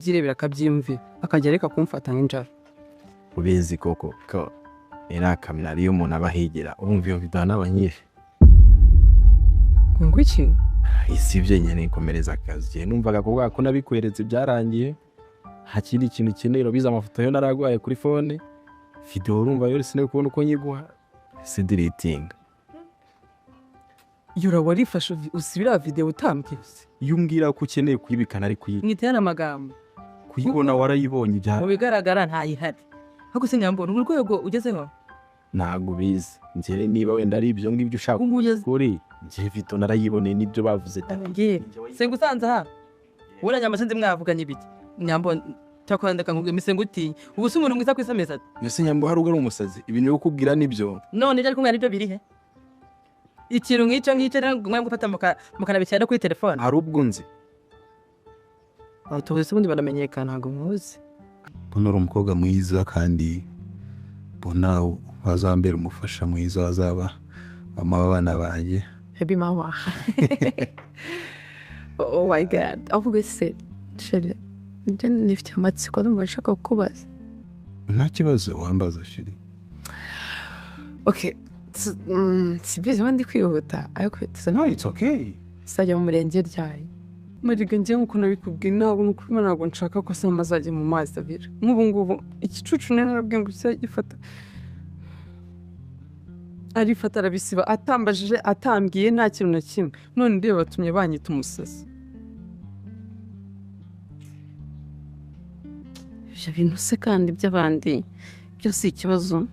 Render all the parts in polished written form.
Akabyirebera, akabyiyumvira, akajya areka kumfata nk'injara. Ubizi koko ko iriya kamera ariyo umuntu aba ahigira? Urumva iyo video naba nyinshi. Ngo iki? Isi ibyo nyine, ikomereza akazi. Igihe numvaga kuvuga ko nabikweretse byarangiye, nta kindi kintu ukeneye. Urabizi, amafoto yo naragwaye kuri phone, video urumva yo sinari kubona uko nyiguha, si deletinga. Yura, warifashe usibira video utambwiye? Iyo umbwira ko ukeneye kuyibika nari kuyi Mwiterana amagambo. Kuyibona warayibonye bya Mu bigaragara ntayihari, ariko se nyambona urwego ugezeho. Ntabwo ubizi. Njye niba wenda ari ibyo ngibyo ushaka Ubu ugeze kuri njye, video narayiboneye n'ibyo bavuze da. Ngiye senga usanze aha buriya nyamba sinzi mwavuganye ibiki. Nyambo, cyakora ndeka nkubwire, mise ngutinya. Ubu si umuntu mwiza ku isi ameze ati? Mbese nyambo hari ubwo ari umusazi, ibintu byo kukubwira nibyo? None ibyo ari kumwe nibyo biri he? Ikintu nk'icyo ngicyo rero mwe gufata mukanabishyira no kuri telefone. Hari ubwo nzi. Tuzi ubundi baramenyekana, ntabwo muzi. Mbona uri umukobwa mwiza kandi mbona wazambera umufasha mwiza, wazaba mama w'abana banjye. Baby mama. Oh my God. Ahubwo se chéri, njye nifite amatsiko, ndumva nshaka kukubaza. Nta kibazo, wambaza chéri. Okay. Si byiza ndi kwihuta, ariko No, it's okay. tuzajya mu murenge ryari? Mariga, njye nk'uko nabikubwiye, ntabwo ni ukuri, ntabwo nshaka ko Sam azajya mu mazi abira. Nk'ubu ngubu igicucu nari narabwiye ngo gifata, arifata arabisiba, atambajije, atambwiye, nta kintu na kimwe. None ndeba batumye banyita umusazi. Ibyo bintu se kandi by'abandi byose ikibazo?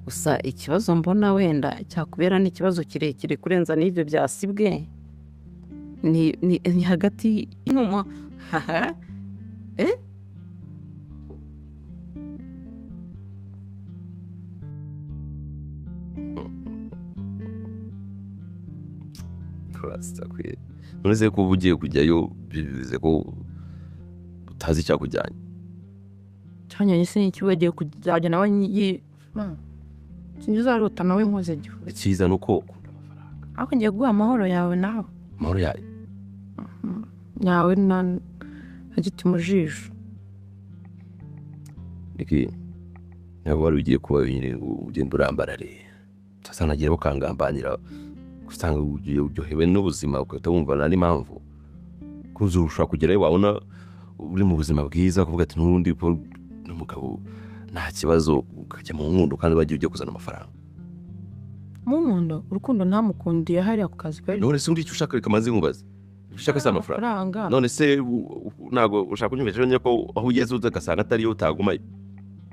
Gusa ikibazo mbona wenda cyakubera n'ikibazo kirekire kurenza n'ibyo byasibwe ni hagati y'inuma haha, eh. Urasita kweri? None se kuba ugiye kujyayo bivuze ko utazi icyakujyanye? Cyanyonye se n'icyo bagiye kujyana nawe Sinzi uzarota nawe nkoze gihe. Icyiza ni uko ukunda amafaranga. Ariko ngiye guha amahoro yawe nawe. Amahoro yayo? Yawe na giti mu jisho. Niki, ntabwo wari ugiye kuba wenyine ngo ugende urambarare, utazanagira ukangambanira, usanga ugiye uryohewe n'ubuzima ugahita wumva nta n'impamvu kuko ushobora kugerayo wabona uri mu buzima bwiza ukavuga ati n'ubundi ko n'umugabo nta kibazo, ukajya mu nkundo kandi wagiye ugiye kuzana amafaranga. Mu nkundo? Urukundo ntamukundiye hariya ku kazi kweri. None se undi icyo ushaka, reka maze nkubaze, icyo ushaka si amafaranga? Amafaranga. None se ntabwo ushaka kunyumvisha nyine ko aho ugeze ugasanga atariyo utagumayo?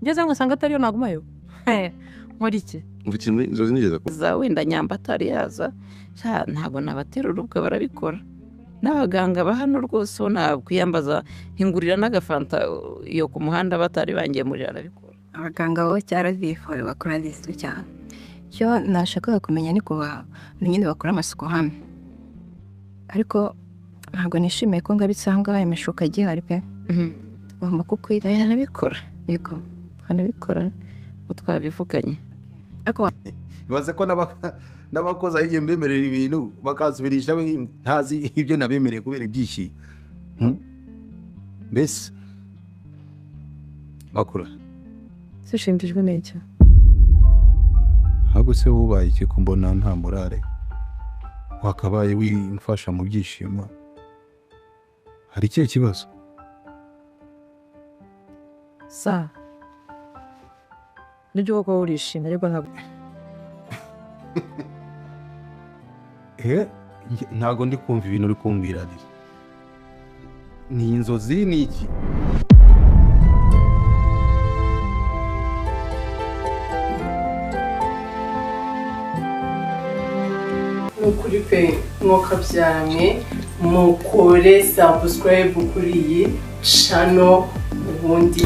Ngeze ngo nsanga atariyo nagumayo? Nkora iki? Umva ikintu inzozi nigeze kuba Za wenda nyamba atari yaza sha, ntabwo nabatera urubwa, barabikora n'abaganga ba hano rwose bo nakwiyambaza nkingurira n'agafanta iyo ku muhanda batari bangemurira, arabikora. Abaganga bo cyaravifoye, bakora neza cyane. Icyo nashakaga kumenya ni ku bantu nyine bakora amasuku hano, ariko ntabwo nishimiye ko ngabitse aha ngaha imishuka igihari pe, ngomba kukwita. Arabikora. Yego. Arabikora uko twabivuganye. Ariko Ibaze ko n'abakozi aho igihe mbemerera ibintu bakansubirisha ntazi ibyo nabemereye kubera ibyishimo. Mbese bakura. Sishimishijwe n'icyo. Ahubwo se wubaye iki ko mbona nta morale? Wakabaye wimfasha mu byishimo. Hari ikihe kibazo? Sa nibyo koko urishimye, ariko ntabwo Eh, ntabwo ndi kumva ibintu uri kumbwira. Ni inzozi? Ni iki? Ni ukuri pe, mwakabyaranye, mukore subscribe kuri iyi channel ubundi.